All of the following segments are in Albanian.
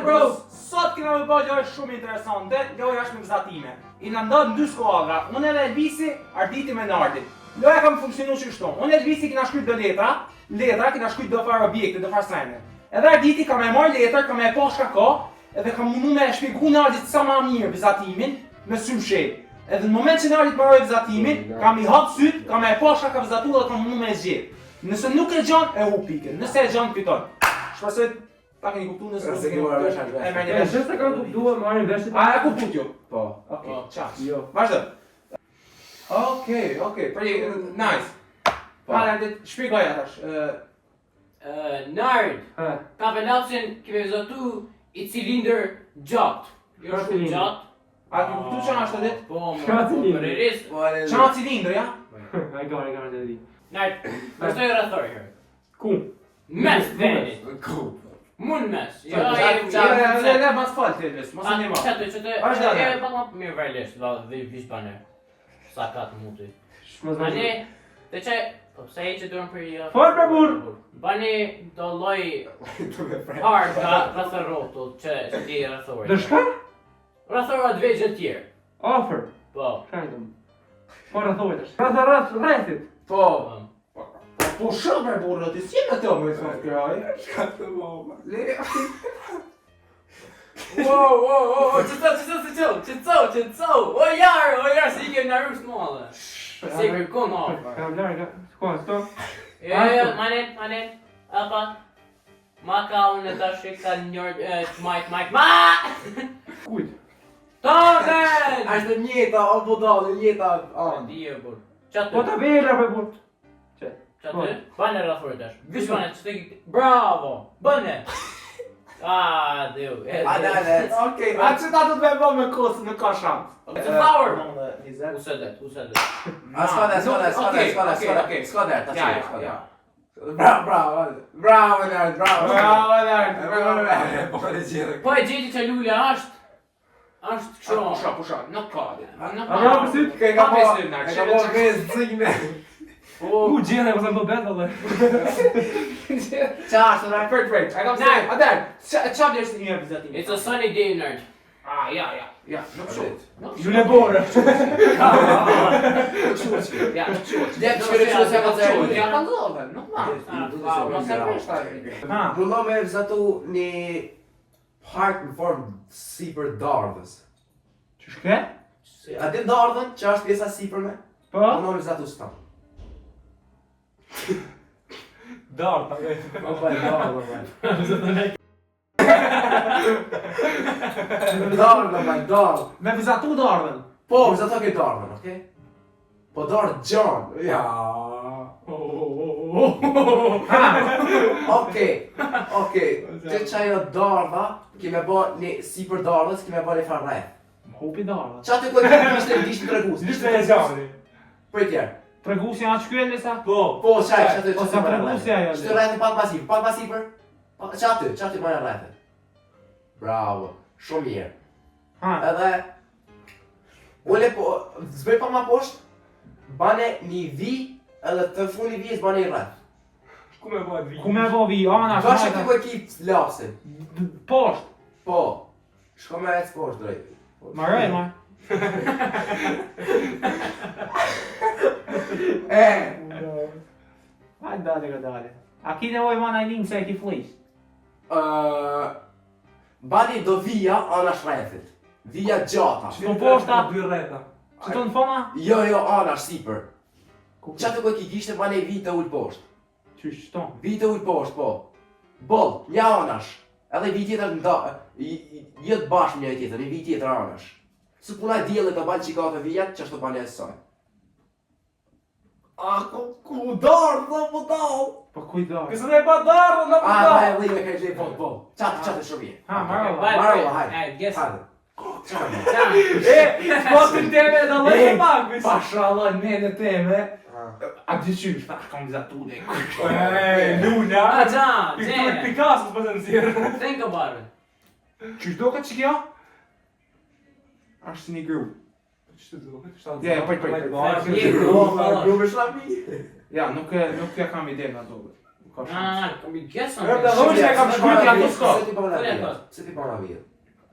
bro, sot kena me bë lojë shumë interesante, loja është me vizatime. Jena nda në dy skuadra, unë edhe Elvisi, Arditi me Nardin. Loja ka me funksionu qështu. Unë e Elvisi kena shkrujt do letra, letra kena shkrujt do farë objekte, do farë sene. Edhe Arditi ka me marrë letër, ka me e pa çka ka, edhe ka mundu me e shpjegu Nardit sa ma mirë vizatimin, me sy mshel. Edhe në moment që Nardi të mbarojë vizatimin, ka me i hap syt, ka me e pa çka ka vizatu dhe ka mundu me e gjetë. Nëse nuk e gjon, e hup pikën. Nëse e gjon, fiton. Shpresoj ta keni kuptuar nëse nuk e keni kuptuar. E merrni vesh. Nëse s'e kanë kuptuar, marrin vesh. A e kuptuat ju? Po. Okej, po. qa. Jo. Vazhdo. Okej, okej, për nice. Po. Hajde, shpjegoja tash. Ë Nard, Ha. kape lapsin, kemi vizatu i cilindër gjatë. Jo Ka shumë cilindër? gjatë. A ke kuptuar çfarë është atë? Po, më, Ka po, cilindër? për ris. Po, ale. Çfarë cilindër, ja? Ai gara, gara të di. Nard, vazhdoj rrethor herë. Ku? Mes venit. Ku? Mun mes. Jo, Qa- jo, qa- jo. Le, le, le, mas fal ti Elvis, mos e ndihmo. Çaty, çaty. Vazhdo, E, Nard. pak më mirë vërlesh, valla, dhe vish bane. Sa ka të muti. Mos Tani, të që, po pse e që duhen për jo? Fol, bre, burr! Bani do lloj Tu me pre. harka rreth e rrotull që që ti rrethore. Do shka? Rrethore atë vegjë të tjerë. Afër. Po. Shajtëm. Po rrethoj tash. Rreth rreth rrethit. Po. Po. Po po shumë bre burrë, ti si me të më të kraj? Çka të më? Le. Wow, wow, wow, që të, që të, që të, që të, që të, o jarë, o jarë, se i ke në rrusht madhe. Se i kërkon afër. Kam larg. Ku është to? Jo, jo, manen, manen, apa. Ma ka unë e tash e ka njërë, e, të majt, majt, ma! Kujt? Tomen! Është e njëjta, o budall, e njëjta Po anë. di e burr. Qa Po ty? tabela bre burr. Qa ty? Bane rrethore tash. Vish bane, që të Bravo! Bane! Ah, deu. e, A deu. le, le. Okej, a që ta do të me bë me kosë, nuk ka shans. It's a flower! 20. U se det, u se det. A s'ka der, s'ka der, s'ka der, s'ka der, Okej, s'ka der, okej. s'ka der, tash, Ja, ja, s'ka ja. der. Bravo, bravo, bravo, Nard, bravo. Bravo, Nard, Bravo, bravo. Po e gjithë. Po e gjeti që lule është, është kështu. Pusha, pusha, nuk ka. Nuk A bravo syt? Ke ka Pa po, pesë Nard, e ka po ves zigne. Po, U gjene, po sa më bet valla. Qa është, Nard? Prit, prit, e kam se. Nard. Atëherë, qa qa vlerësim një vizatim? It's a sunny day, nerd. Ah, ja, ja, ja, nuk quhet. Nuk Lule borë. Nuk quhet. Ja, nuk quhet. Le të shkojë çu se ka Nuk quhet. Ja, ka ndodhur, nuk ma. Ah, Mos e prish tani. Ha. Mundo me vizatu një hark në formë sipër dardhës. Qysh ke? A din dardhën që është pjesa sipërme? Po. Mundo me vizatu s'ta. Dardha. Po po dardhë, po. Dardhë, po dardhë. Me vizatu dardhën. Po, vizatu ke dardhën, okej? Po dardhë gjon. Ja. Okej, okej. Te qajo dardha, keme bo një sipër dardhës, keme bo një farë rreth. Më hupi dardha. Qa të ku e kemi ishte ishte tregus. Ishte e gjani. Prit tjerë. Treguesi janë atë shkyen lesa? Po. Po, qaj, që aty, Po, që sa aty bërë treguesi rrethin. ajo, Shtë rrethin pak pas sipër, pak pas sipër. Pa, që aty, që aty bërë rrethin. Bravo, shumë mirë. Ha. Edhe Ule po, zbrej pa ma poshtë, bane një vi, edhe të fundi vijës bane një rreth. Ku me bëhet vi? Ku me bo vi, ana, Bash aty ku e ki lapsin. Poshtë. Po, shko me ecë poshtë drejt. Maroj, mar. E, Hajde dale, ka dale. A ki nevojë ma në se e ki flis? ë, bani do vija anash rrethit. Vija gjata. Qëto poshta? Dy rreta. Qëto në fona? Jo, jo, anash sipër. Që aty ku e ki gishte bani vi të ul poshtë. Qysh qëto? Vi të ul poshtë, po. Boll, një anash. Edhe vi tjetër nda, i- i- jo të bashkë një tjetër, një vi tjetër anash. Si puna e diellit të ban që ka të vijat, që ashtu bani e saj. A, ku, ku dardhë, po budall? Po kuj do? Kësë ne pa dardhë, në A, pa ba dardhë. e lime ka i po, po. Qatë, qatë shumë mirë. Ha, marova. Bye, Marova, bye. hajde. Hajde, guess. Hajde. Qatë. Qa? E, po të teme do lloj E, pak, Pashallah, ne në teme. A di qysh, tha, kam vizatu ne. E, lula. A, qa, Pikturë qe. Picasso s'po të nxjerr. Think about it. Qysh do ka që kjo? Ashtë si një gru. Ç'të duhet? Shtatë. Ja, ja, prit, prit, prit. Një gru, Gru me shlami. Ja, nuk e nuk e kam ide nga duket. Ka Na, na, na, kom i guess E, pra, dhomën që e kam shkruar aty s'ka. Pse ti po na Pse vjet? Pse ti po na vjet?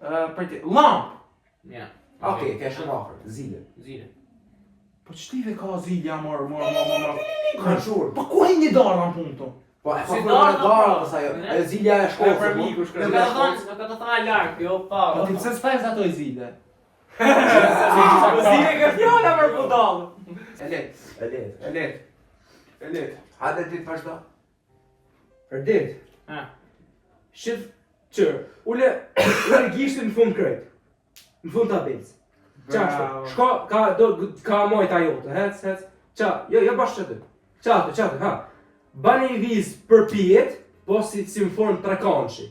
Ë, prit. Lamp. Ja. Okej, ke shumë afër. Zile. Zile. Po ç'tive ka zilja mor, mor, mor, mor, mor. Ka shurë. Po ku hin një darë në punë këtu? Po e Si pa darë, darë, darë, pra. pastaj ajo. Ne? Ajo zilja e shkollës. E për po. miku shkruan. Nuk ka të thonë, nuk ka të thonë alarm, jo, pa. Po ti pse s'tha se ato e zile? Po zile ka fjala për budall. E lehtë, E lehtë. e lehtë. E lehtë. Hajde ti të vazhdo. Për ditë. Ha. Shif qër, ule, ule gishtin në fund krejt. Në fund tabelës. Qashtu, Bravo. shko, ka, do, ka mojta jote, hec, hec. Qa, jo, jo bash që ty. Qaty, qaty, ha. Bani një vizë për pijet, po si, si në formë trekanshi.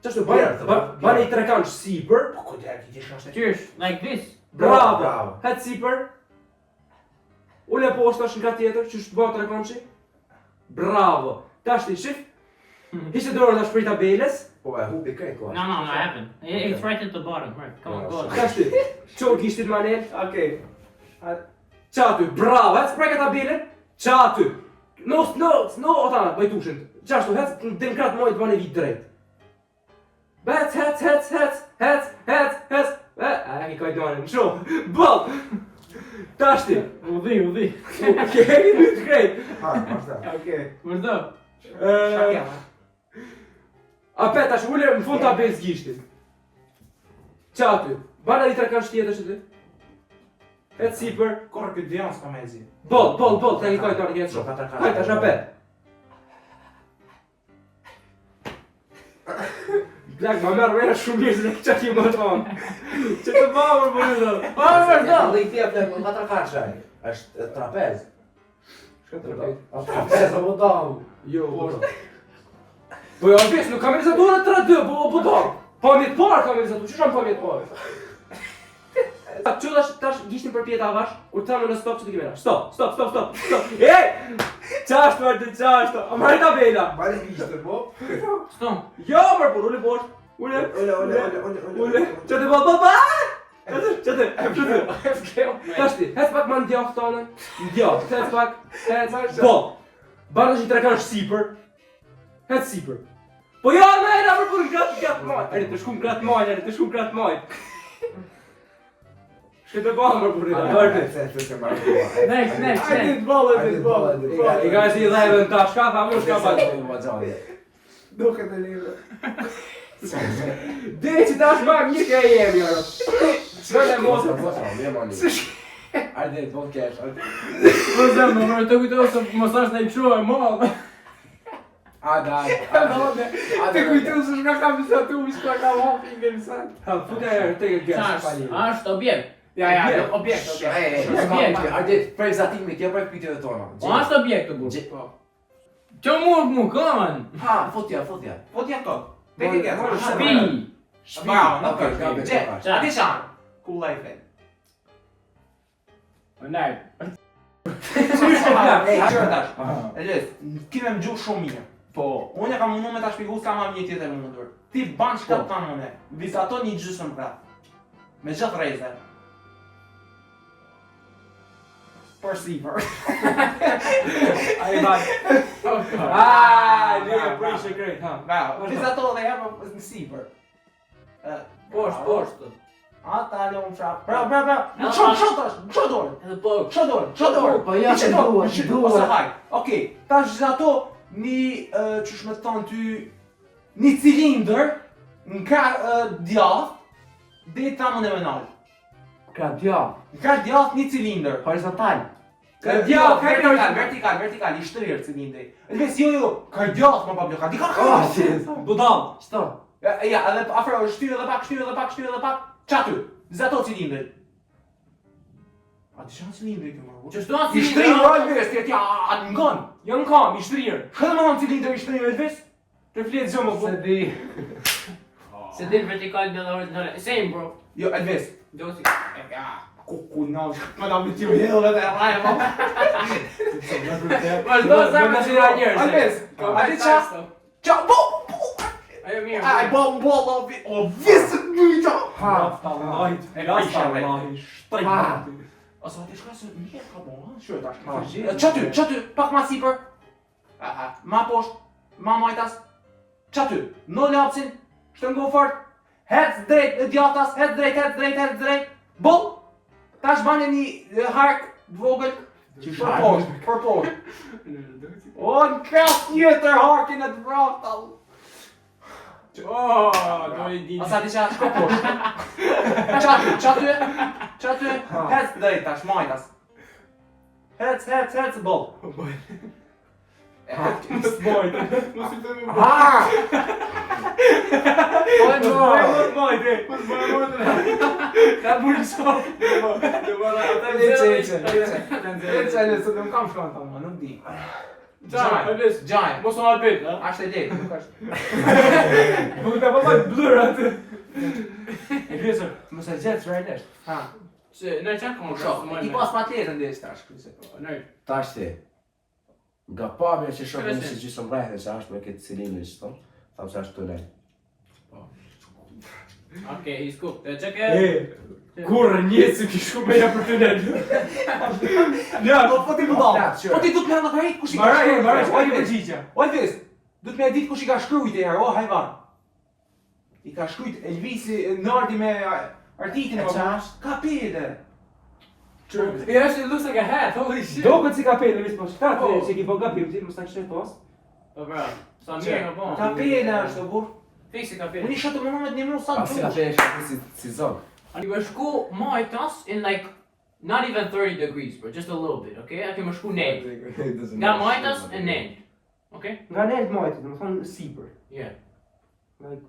Qashtu, bani, Bjerë, ba, bjerë. bani një trekansh sipër, Po ku deri ti dish është? Qysh, like this. bravo, Bravo. hec sipër. Ule poshtë tash në ka tjetër, që është bë trekanshi. Bravo. Tash ti shif. Hiqe dorën tash prej tabelës. Po e hupi krejt koha. No, no, no, I haven't. It- It's right at the bottom, right. Come on, go. Tash ti. Ço gishtit manel. Okej. Qa aty, bravo, hec preke tabelën, qa aty. No, no, no, ota, bëj tushin. Qashtu, hec në demokrat mojt bëni vit drejt. Hec, hec, hec, hec, hec, hec, hec. E, a e ki kajt nonën, shumë, boll. Tash ti. U dhi, u dhi. Okej, në të krejt. Ha, vazhdo. Okej. Vazhdo. Ë, Apet tash ule në fund tabelës gishtit. Qa aty? Bana një trekëndsh tjetër që ty. Hec sipër. Korrë këtë dion s'ka me zi. Boll, boll, boll, të ki kajt nonën, kajt shumë. Hajde tash apet. Plak, ma merr mena shumë mirë se qa ki më thonë. Që të ba, për po në Po, vazhdo. Dhe i thja plak, ka trekëndsh ai. Është e, trapez. Shka të trapez? A trapez apo dam? Jo, po. Po jo, ves, nuk kam e vizatu në 3-2, po po do. Po mjet parë kam e vizatu, qysh jam po mjet parë? Që tash tash gishtin për pjeta avash, kur të thamë në stop që të kemi Stop, stop, stop, stop, stop. Ej! Qashtu, vërtet, qashtu. A marrë tabela. Bani gishtë, po. Stop. Jo, mërë, por ule poshtë. Ule. Ule, ule, ule, ule, ule. Ule. Që të bë, bë, bë! Që të, që të. Tash ti, hec pak më në djathtë tonën. Në djathtë, hec pak, hec. Po. Bana që i trekëndsh sipër. Hec sipër. Po jo, më era për punë krat krat maj. Eri të shkum krat maj, eri të shkum krat maj. Shkë të bëmë për punë, vërtet. Se, se, se, marrë koha. Next, next, Hajde next. të boll, hajde Hajde të boll. të boll, I ka si i dhajvën tash, ka tha mu shka pa. Duket e lirë. Dhe që tash ma mirë që e jemi, ora. Çfarë e mos? Hajde, të boll kesh. hajde. Po zëm, më mërë të kujtoj se mos është në kështu e madh. Hajde, hajde, hajde. Të kujtu se shka kam vizatu, shka kam hapin në sen. Ha, futja herë tek e gesh, Çfarë? falje. Është objekt. Ja, ja, objekt, objekt. Ej, ej, Objekt. s'ka- Hajde, prej zatimit, jo prej pyetjeve tona. Po është objekt o burr. Gje- Po. Që mu, mu, come on. Ha, futja, futja. Po t'ja kot. Tek e gesh. Mor, Shtëpi. Shtëpi. Bravo, nuk Okej, është. gabi, Gje, gabi. a di çan? Kulla Eiffel. Ndaj. Ej, qërë tash. Elez, ti me më gjuhë shumë mirë. Po, unë e kam mundu me ta shpjegu sa ma mirë tjetë e mundur. Ti ban çka të tham unë. Vizato një gjysmë prap. Me gjithë rreze. Për sipër. Ai ban. Ah, ne e prishë krejt, ha. Bravo. Vizato edhe herë më në sipër. Ë, Poshtë, poshtë. A ta lë unë prap. Bravo, bravo, bravo. Në ço, ço tash, ço dorë. Edhe po. Ço dorë, ço dorë. Po, ja, Ço si dorë, dua, ço si dorë. dua. Ose haj. Okej, tash vizato një ë, qysh me të thonë ty një cilindër në krah ë, djathtë deri tamën e mënal. Ka dja, Në krah djathtë një cilindër. horizontal. Ka djathtë, vertikal, vertikal, vertikal, i shtrirë cilindri. Elvis, jo, jo, ka djathtë më pa blok, di ka Oh, ka. si. Budall. Çto? Ja, ja, edhe afro, shty edhe pak, shty edhe pak, shty edhe pak. Çaty, vizato cilindrin. A di çfarë cilindri kjo më? Që shtu I shtrirë o Elvis, ti ti a a ngon. Jo në kam, i shtrirë. Shë më thonë cilindër i shtrirë Elvis? Të flet gjë më Se po. di. Se di vertikal dhe horizontal. Same bro. Jo, Elvis. Dosi. E, Ja, ku ku no, më na më ti hedh edhe e rajë po. Vazhdo sa Më të ra njerëz. Elvis, a di qa? Qa, po, po, po. Ajo mirë. Ai, bo, bo, bo, vi- o, visë një Ha. Rafta Allahit, E rafta prishe, Allahit, shtrejt. Ha. Ose aty shka se mirë ka bo, ha? Shë tash. Ha. Qa ty, qa ty, pak ma sipër. Aha. Ma poshtë, ma majtas. Qaty, në lapsin, shtërngo fort, hec drejt në djathtas, hec drejt, hec drejt, hec drejt. Boll. Tash bane një e, hark të vogël për poshtë, për poshtë. O, në krah tjetër harkin e të vrafta. Oh, do i di. Asa di që shko poshtë. Qaty, qaty, qaty, hec drejt tash, majtas. Hec, hec, hec, boll. Mos boj. Mos i themi boj. Ha! Po Mos no. boj, mos boj, de. Mos boj, mos boj. Ka burë shoh. Ece, ece, ece. Ece, ece, se nuk kam shkon thonë, nuk di. Gjaj, Elvis. Gjaj. Mos u hapet, ha? Ashtë e lehtë, nuk është. Po ta vallai blur aty. Elvis, mos e gjetë realisht. Ha. Se në çka kam Shoh, I pas pa tjetër ndesh tash, kështu se. Në. Tash ti. Nga pamja që shoh unë Interesant. si gjysmë rrethe që është me këtë cilindrin që thon, tham se është tunel. Okej, he's cooked. E çka? E, kurrë një si ki shku me ja për tunel. Ja, Po po ti budall. Po, flat, Po ti duhet me llogarit kush i ka Mbaraj, shkruajt. mbaraj, O shkoj Elvis, përgjigja. o Elvis, duhet me e ditë kush i ka shkruajt e herë, o hajvan. I ka shkruajt Elvisi Nardi me Artitin E po. qa është? Kapele. It actually looks like a hat. Holy shit. Doket si kapele, Elvis, po shtat Po. që ki bë gabim ti, mos ta kishe pas. Po bra, sa mirë ka po. Kapele është o burr. Fiksi kapele. Unë isha të menduar me të nimru sa Pasi dush. atë e shkruaj si si zog. You were shku majtas in like not even 30 degrees, bro, just a little bit, okay? A kemi shku nelt. Nga majtas e nelt. Okay? Nga nelt majtë, do të thonë sipër. Yeah. Like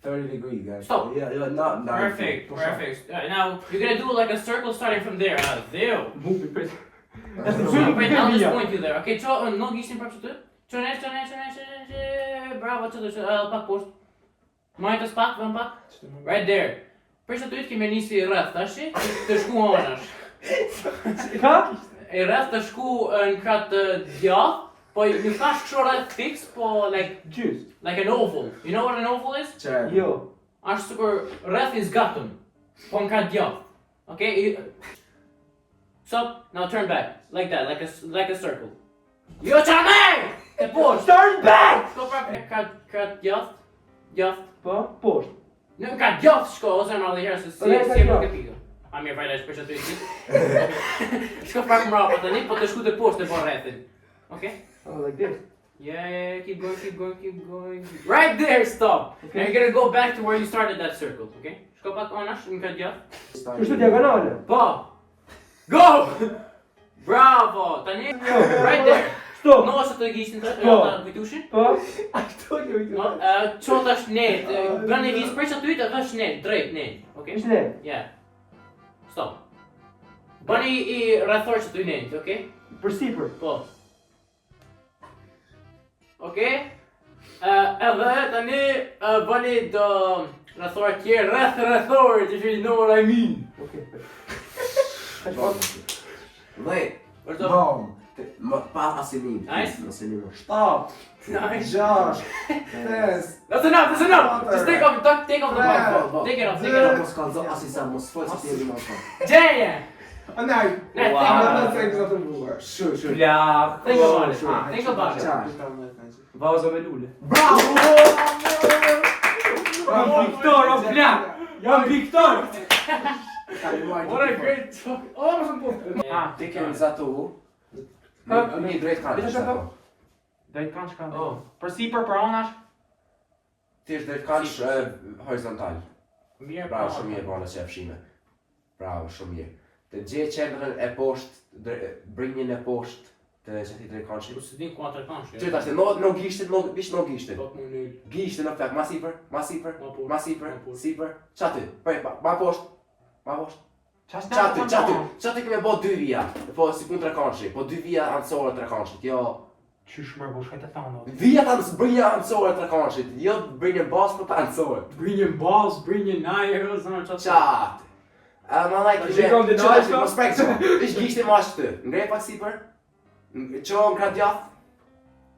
30 degree, guys. Stop. Yeah, yeah, not 90. Perfect, perfect. Alright, now you're gonna do like a circle starting from there. There. Mupi prit. Wait, I'll just point you there. Okay, ço no gishtin prapë aty. Ço ne, ço ne, ço ne, ço ne, bravo, ço ço, pak poshtë. Majtas pak, vëm pak. Right there. Për që të kemi nisi rreth tash, të shku anash. Ka? E rreth të shku në krah të djathtë, po nuk ka kështu rreth fix, po like Gjys. like an oval. You know what an oval is? Qe. Jo. Është sikur rreth i zgatëm, po në krah djathtë. Okay? I- Stop, now turn back. Like that, like a like a circle. Jo çame! E poshtë. Turn back! Shko prapë krah krah djathtë. Djathtë. Po, poshtë. Në ka djathtë shko ose më dhe herë se si Po, ne si ka e djathtë. ke pikë. A mirë vajta është për çaty i Shko prapë mbrapa tani, po të shku të poshtë e po rrethin. Okay? Oh, like this. Yeah, yeah, yeah, keep going, keep going, keep going. Right there, stop. Okay. Now you're gonna go back to where you started that circle, okay? Shko pak anash në ka djathtë. Kështu diagonale. Po. Go! Bravo! Tani right there. Stop. No ose të gishtin të Po. të kujtushin. Po. Ashtu jo. No, ço tash net, bën e vis prej aty të vesh net, drejt net, okay? Ishte ne. Yeah. Stop. Bëni i rrethor që ty net, okay? Për sipër. Po. Okej? Edhe tani bëni do rrethor tjerë rreth rrethor, që you know what I mean. Okej. Dhej. Vazhdo. Bom. Më pa asinim. Nice. Asinim. 7, Nice. 6, 5, That's enough, that's enough. Just take off, take, take off the Tre. mic. Take it off, take it off. Mos kallzo asisa, mos fol se ti e di më shumë. Gjenje! Andaj, Ne, Wow. think Wow. about it. se kisha të bukur. Shu, shu. Plak. Think about it. Sure. Think about it. Qa? Vazo me lule. Bravo! Jam Viktor, o plak. Jam Viktor. What a great talk. Oh, mos më po. Ah, Ti ke zatu. Ha? Një drejt kanë. Vetë shaka? Drejt kanë shka. Oh. Për sipër, për anash. Ti është drejt kanë horizontal. Mirë, Bravo, shumë mirë bona që e fshime. Bravo, shumë mirë. Të gjej qendrën e poshtë, brinjën e poshtë të qëti drejt Po kanshit. s'e din ku atë kanë. Që tash, no, no gishtit, no, bish no gishtit. Po më nul. Gishtin në plak, ma sipër, ma sipër, Ma poshtë. ma sipër, Ma poshtë. sipër, qaty, prej, ma, ma poshtë, ma poshtë. Qash Qaty, qaty, qaty keme bo dy vija, po si pun trekanshi, po dy vija anësore trekanshit, jo Qysh më bu, shkaj të thonë. Vijat anë brinja anësore trekanshit, jo brinjën bazë, po të anësore. Brinjën bazë, brinjën ajër, o zonë çfarë. Qaty. A ma lajk Ta shikon që dinajshka? tash, mos prek që. Ish gishti ma ashtu. Ngrej pak sipër. Ço në krah djathtë.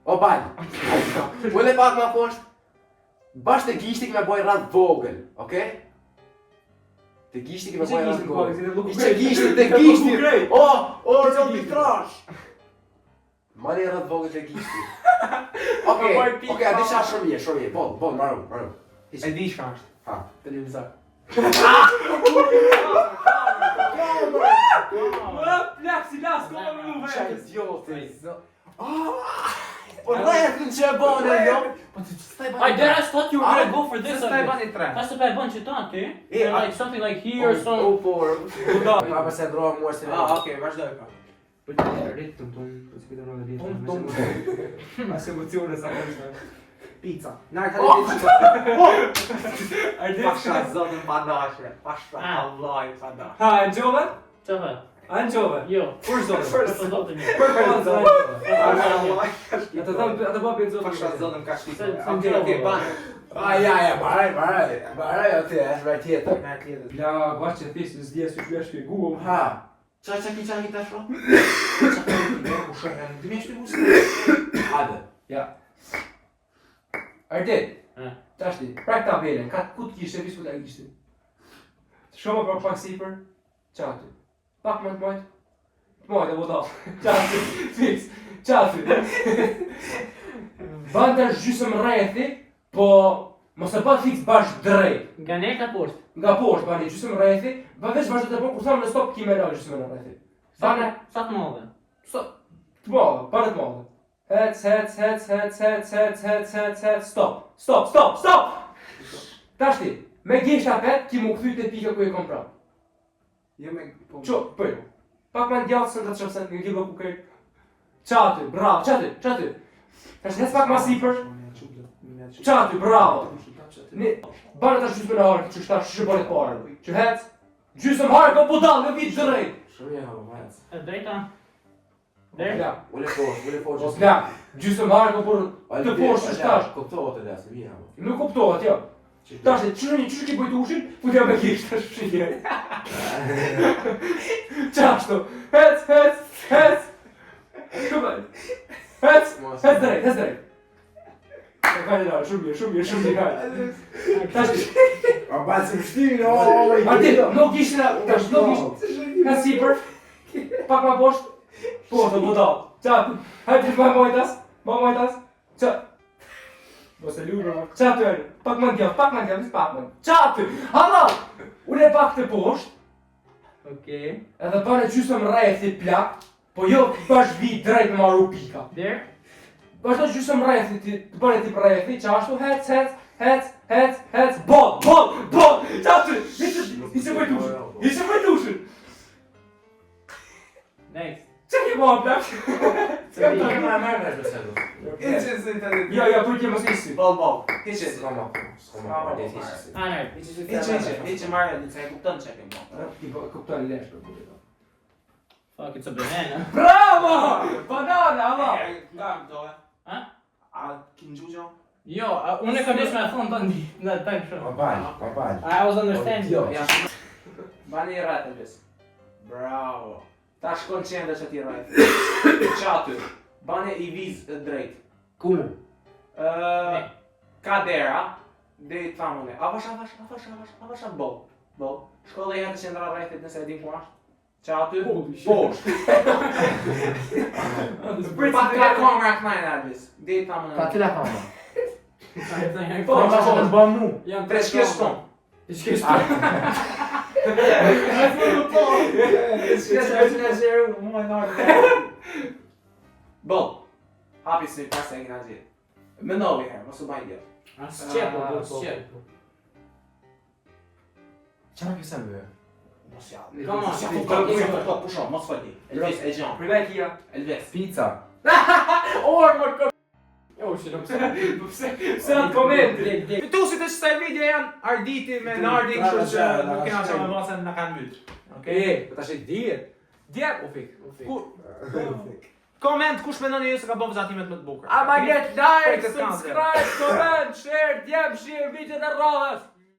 O bal. Ule pak ma poshtë. Bash të gishti keme boj rrath vogël, okej? Të gishti keme Ishte boj rrath gishti, po, vogël. se luku Ishte krejt. gishti, te Luku gishti. krejt. O, o, Ishte robi gishti. trash. Mani rreth vogël te gishti. Okej, Po, po, okej, a di çfarë shumë mirë, shumë mirë. Boll, boll, maru, maru. E di çka është. Ha. Televizor. Ua, plak si las, ko më më Qa vetë. idioti. Po rrethin që e bone, jo? Po ti ç'sta i bën? I dead ass thought you were gonna go for this. S'ta i bani tre. Tash se pa e bën që ta ti. E, a- Like something like here or some. O, por. Pa pa se ndrova mua se. Ah, okej, vazhdoj pa. Po ritëm tum, po si këtë rrë Tum tum. As emocione sa kanë. Pizza. Nart hajde të shikoj. Ardit. Pasha zotën pa dashje. Pasha Ah. Allahin pa dashje. Ha, e ngjove? Çfarë? A ngjove? Jo. Për zotin. Për zotin. jo. Për zotin. Pasha Allahin. Atë tham, atë bë për zotin. Pasha zotën ka shkruar. Se- se Okej, okej, ngjova. ban. Ah, ja, ja, baraj, baraj. Baraj aty, është vërtet tjetër. Na tjetër. Bla, vash që thjesht s'di as ju shpjegu. Ha. Qa qa ki qa ki tash ro? Ku shënë? Ti më shpjegu si? Hajde. Ja. Ardit. Ha. Tash ti, prek tabelën, ka ku të kishte, vis ku ta kishte. Shumë për pak sipër, qa aty. Pak më të majt. Të majt e buta. Qa aty, fix. Qa aty. Ban tash gjysëm rrethi, po mos e bën fiks bash drejt. Nga nert a poshtë? Nga poshtë bani gjysëm rrethi, ba veç vazhdo të bën kur tham në stop ki me la gjysmë në rrethi. Bane Sa të madhe? sa të madhe, bane të madhe. Hec, hec, hec, hec, hec, hec, hec, hec, hec, stop, stop, stop, stop! Tash ti, me gishta pet, ki mu kthy te pika ku e kom prap. Jo me po. Ço, bëj. Pak më djathtë se të shoh se në gjë ku krej. Qa aty, bravo, qa aty, qa aty. Tash hec pak më sipër. Qa aty, bravo. Ne bane tash gjysmën e harkit, që tash që bëre të parë. Që hec, gjysmë hark, po budall, në vit drejt. Shumë mirë, po vajt. E drejta? Der? Bla, Ule poshtë, ule poshtë. o bla, gjysmë hark, po por të poshtë është tash. Kuptohet edhe asë mirë, po. Nuk kuptohet, jo. Tash, çu një çu ki bëj tushin, futja me gisht tash fshije. Çashtu. Hec, hec, hec. Shumë. Hec, hec drejt, hec drejt. E ka një shumë mirë, shumë mirë, shumë mirë. Tash, A ba se vështirë, o, o, Arti, nuk ishin, tash nuk ishin. Ka sipër, pak ma poshtë, poshtë, po do. Qa, hajde ma mojtas, ma mojtas, qa. Mos e luaj, bro. Qa aty, hajde, pak më ndjath, pak më ndjath, veç pak më. Qa aty, halla, ule pak të poshtë, Okej. edhe bane gjysëm rrethi plak, po jo bash vi drejt me maru pika. Der? Vazhdo gjysëm rrethi, ti të bëre tip rrethi, që ashtu hec, hec, hec, hec, hec, bol, bol, bol, qa aty, hiqe, hiqe bëj tushin, hiqe bëj tushin. Next. Që ke bërë, plak? Se di ke marrë marrë vesh besoj. Hiqe se të Jo, jo, pritje mos nisi. Bol bol. Hiqe. S'ka më, s'ka më. S'ka më. A nert. Hiqe hiqe, hiqe marrë, se e kupton çka ke bërë. Ti po kupton lesh për kupton. Fuck, it's a banana. Bravo! Banana, ama. Nga kuptove? Ha? A ki ngju gjë? Jo, a, unë e kam dashur me thon tani, në time Pa shumë. bal, pa bal. I was understanding. Jo. Ja. Bani i rreth Elvis. Bravo. Ta shkon qendër që ti rreth. Qa aty? Bani i viz e drejt. Ku? Ë ka dera, deri të thamë unë. Avash, avash, avash, avash, avash, bol. Bol. Shko dhe jetë qendra rrethit nëse e din ku është. Qa aty? Holy shit. Poshtë. Prit Pak ka kamera kënajnë Elvis. Deri të thamë unë. Ka cila kama? Po, Po, po. të bën mu. Jam Tre shkesh tonë. Shkesh Shkesh e që në mua në Bol. Hapi si pas e kena gjithë. Mendovi herë, mos u baj idiot. A s'qep, po, po, s'qep. Çfarë ke sa më? Mos ja. Come on. Mos ja, fut kot, mos ja, fut kot, pusho, mos fol ti. Elvis, e gjon. Prima e kia. Elvis. Pizza. Orë, më kë. Jo, shit, pse? Pse, pse atë komenti? Dek, dek. Fituesit e kësaj video janë Arditi me Nardin, kështu që nuk kena çfarë më se na kanë mbyt. Okej. E, po tash e dihet. Dje, u fik. U fik. Ku Koment kush mendoni ju se ka bën vizatimet më të bukura. Ama get like, Prej këtë subscribe, comment, share, djem, share videot e radhës.